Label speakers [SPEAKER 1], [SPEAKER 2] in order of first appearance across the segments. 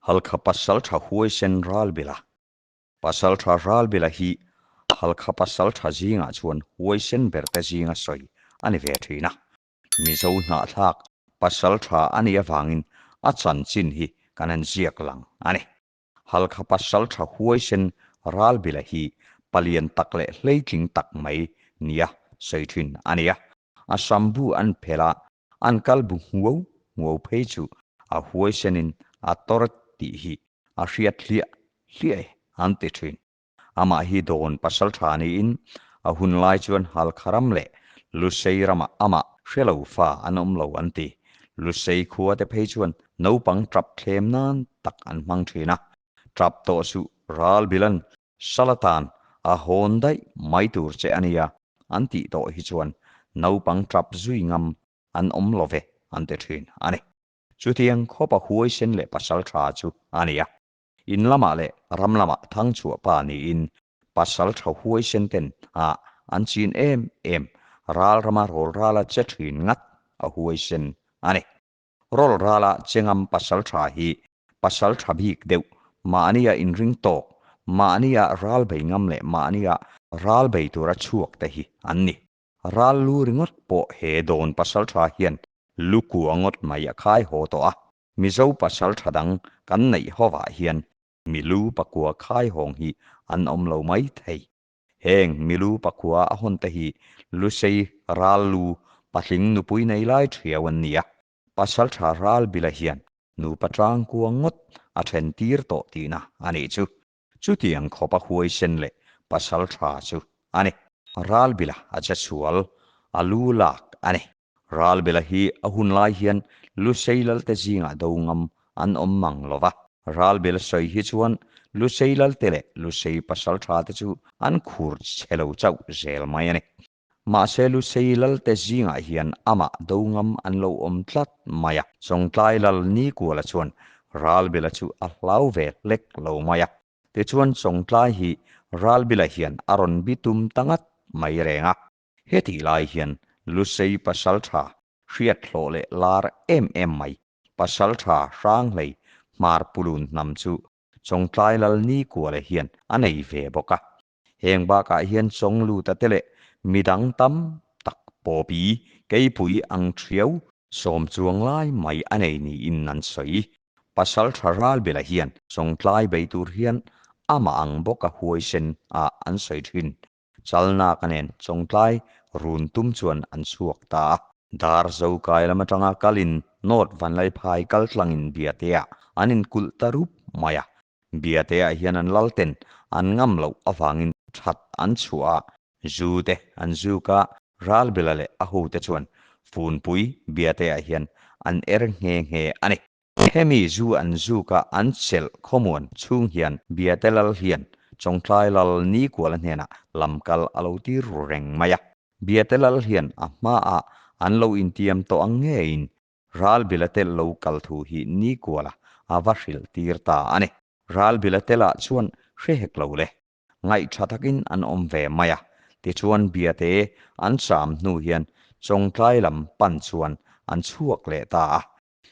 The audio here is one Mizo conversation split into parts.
[SPEAKER 1] Halkha Pasaltha huaisen Ralbila Pasaltha Ralbila hi Halkha Pasaltha zingah chuan huaisen berte zinga sawi a ni ve thin a. Mizo hnahthlak Pasaltha a nih avangin a chanchin hi kan han ziak lang a ni. Halkha Pasaltha huaisen Ralbila hi palian tak leh hleitling tak mai nia sawi thin a ni a. A sambu an phelh a, an kal bu nguau nguau phei chu a huaisenin a tawr tih hi a hriat hliah hliah e an ti thin. Amah hi dawn pasal tha niin a hun lai chuan Halkha ram leh Lusei ramah amah hrelo fa an awm lo an ti. Lusei khua te phei chuan naupang tap thlem nan tak an hmang thin a. Tap tawh suh ral bilan Salatan a hawn daih mai tur che a nia an tih tawh hi chuan naupang tap zui ngam an awm lo ve an ti thin a ni. Chutiang khawpa huaisen leh pasal tha chu a ni a. In lamah leh ram lamah thang chhuah pa niin pasal tha huaisen ten a an chin em em ral rama rawl rala che thin ngat a huaisen a ni. Rawl rala che ngam pasal tha hi pasal tha bik deuh, mahnia inring tawk, mahnia ral bei ngam leh mahnia ral bei tura chhuak te hi an ni. Ral lu ringawt pawh he dawn pasal tha hian lu kua ngawt mai a khai haw tawh a. Mizo pasal tha dang kan neih hovah hian milu pakua khai hawng hi an awm lo mai thei. Heng milu pakua a hawn te hi Lusei ral lu patling nupui nei lai thiau an ni a. Pasaltha Ralbila hian nupa tlangkua ngawt a then tir tawh tihna a nih chu. Chutiang khawpa huaisen leh pasaltha chu a ni. Ralbila a che sual, a lu lak a ni. Ralbila hi a hun lai hian Lusei Lalte zingah do ngam an awm mang lo va. Ralbila sawi hi chuan Lusei Lalte leh Lusei pasaltha te chu an khur chhe lo chauh zel mai a ni. Mahse Lusei Lalte zingah hian amah do ngam an lo awm tlat mai a. Chawngtlai Lal Nikuala chuan Ralbila chu a hlau ve hlek lo mai a. Tichuan Chawngtlai hi Ralbila hian a rawn bitum ta ngat mai reng a. Hetih lai hian Lusei pasaltha hriat hlawh leh lar em em mai pasaltha Hranghlei Hmar Pulun hnam chu Chawngtlai Lal Nikuala hian a nei ve bawk a. Heng bakah hian Chawngluta te leh midang tam tak pawpi keipui ang thiau sawm chuang lai mai a nei niin an sawi. Pasal tha Ralbela hian Chawngtlai bei tur hian amah ang bawka huaisen ah an sawi thin. Chalnaka nen Chawngtlai run tum chuan an chhuak ta a. Dar Zokai lam atanga kalin North Vanlaiphai kaltlangin Biateah an inkulh ta rup mai a. Biateah hian an lalten an ngam loh avangin that an chhuah a, zu te an zuk a, Ralbila leh a hote chuan Funpui Biateah hian an er nghe nghe a ni. Hemi zu an zuk a an chelh khawmuan chhung hian Biate lal hian Chawngtlai lal Nikuala hnenah lamkal a lo tir ru reng mai a. Biate lal hian a hmaah an lo intiam tawh ang ngeiin Ralbila tel lo kal thu hi Nikuala a va hrilh tir ta a ni. Ralbila telah chuan hre hek lo le. Ngaih tha takin an awm ve mai a. Tichuan Biate an cham hnu hian Chawngtlai lam pan chuan an chhuak leh ta a.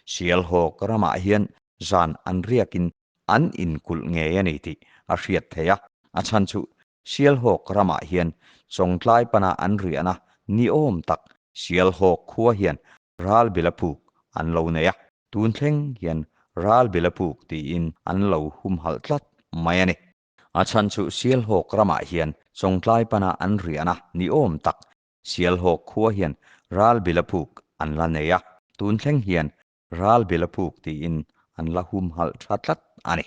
[SPEAKER 1] Sialhawk ramah hian zan an riakin an inkulh ngei a ni tih a hriat theih a. A chhan chu Sialhawk ramah hian Chawngtlai pana an riahna niawm tak Sialhawk khua hian Ralbila puk an lo nei a, tun thleng hian Ralbila puk tiin an lo humhalh tlat mai a ni. A chhan chu Sialhawk ramah hian Chawngtlai pana an riahna niawm tak Sialhawk khua hian Ralbila puk an la nei a, tun thleng hian Ralbila puk tiin an la humhalh tha tlat a ni.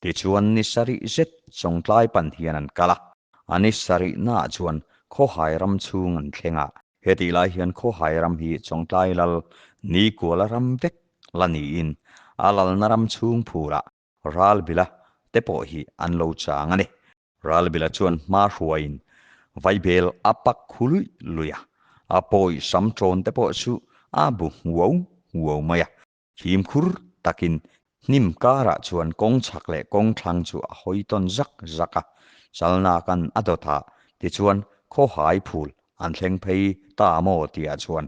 [SPEAKER 1] Tichuan ni sarih zet Chawngtlai pan hian an kal a, a ni sarihnaah chuan Khawhai ram chhung an thleng a. Hetih lai hian Khawhai ram hi Chawngtlai lal Nikuala ram vek la niin a lalna ram chhung phurah Ralbila te pawh hi an lo chang a ni. Ralbila chuan hma hruaiin vaibel a pak khu luih luih a, a pawi sam ṭawn te pawh chu a bu huau huau mai a. Fimkhur takin hnim karah chuan kawng chhak leh kawng thlang chu a hawi tawn zak zak a, chalnakan a dawt a, tichuan khawhai phul an thleng phei ta maw tihah chuan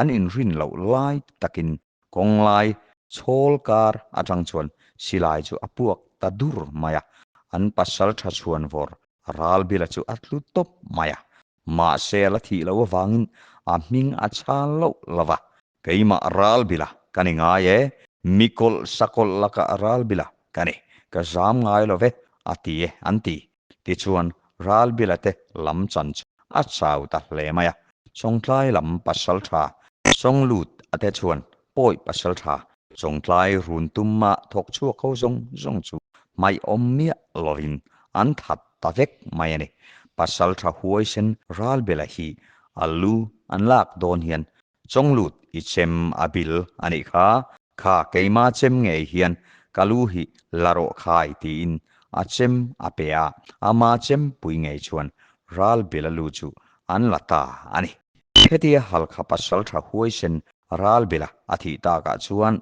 [SPEAKER 1] an inrin loh lai takin kawng lai chhawl kar atang chuan silai chu a puak ta dur mai a, an pasaltha chhuanvawr Ralbila chu a tlu tawp mai a, mahse a la thih loh avangin a hming a chhal loh lo va, Keimah Ralbila ka ni ngai e, mikawlh sakawlh lakah Ralbila ka ni, ka zam ngai lo ve, a ti e an ti. Tichuan Ralbila te lam chan chu a chau ta hle mai a, Chawngtlai lam pasaltha Chawnglut a te chuan pawi pasaltha Chawngtlai run tumma thawk chhuak ho zawng zawng chu hmaih awm miah lovin an that ta vek mai a ni. Pasaltha huaisen Ralbela hi a lu an lak dawn hian Chawnglut i chem a bil a nih kha, kha keima chem ngei hian ka lu hi la rawh khai tiin a chem a pe a, ama chem pui ngei chuan Ralbela lu chu an la ta a ni. Hetia Halkha pasaltha huaisen Ralbela a thih takah chuan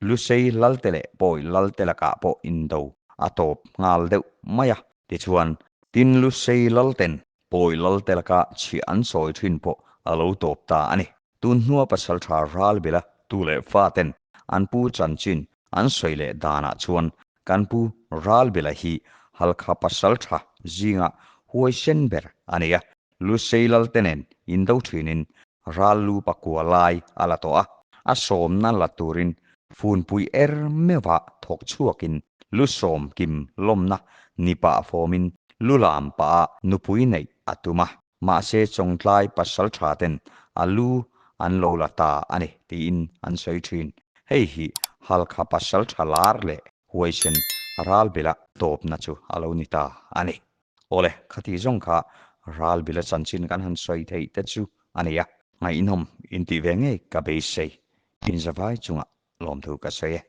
[SPEAKER 1] Lusei Lalte leh Pawi Lalte lakah pawh indo a tawp nghal deuh mai a. Tichuan, tin Lusei Lalten Pawi Lalte laka chhiah an sawi thin pawh a lo tawp ta a ni. Tun hnua pasaltha Ralbela tu leh faten an pu chanchin an sawi leh danah chuan kan pu Ralbela hi Halkha pasaltha zinga huaisen ber a ni a, Lusei Lalte nen indo thinin ral lu pakua lai a la tawh a, a sawmna la turin funpui er meuha thawk chhuakin lu sawm kim lawmna ni pah fawmin lu lam pah a nupui neih a tum a, mahse Chawngtlai pasal tha ten a lu an lo la ta a ni tiin an sawi thin. Hei hi Halkha pasal tha lar leh huaisen ralbila tawpna chu a lo ni ta a ni. Awle, khati zawng kha Ralbila chanchin kan han sawi theih te chu a ni a, ngaihnawm intih ve ngei ka beisei. Inzavai chungah lawmthu ka sawi e.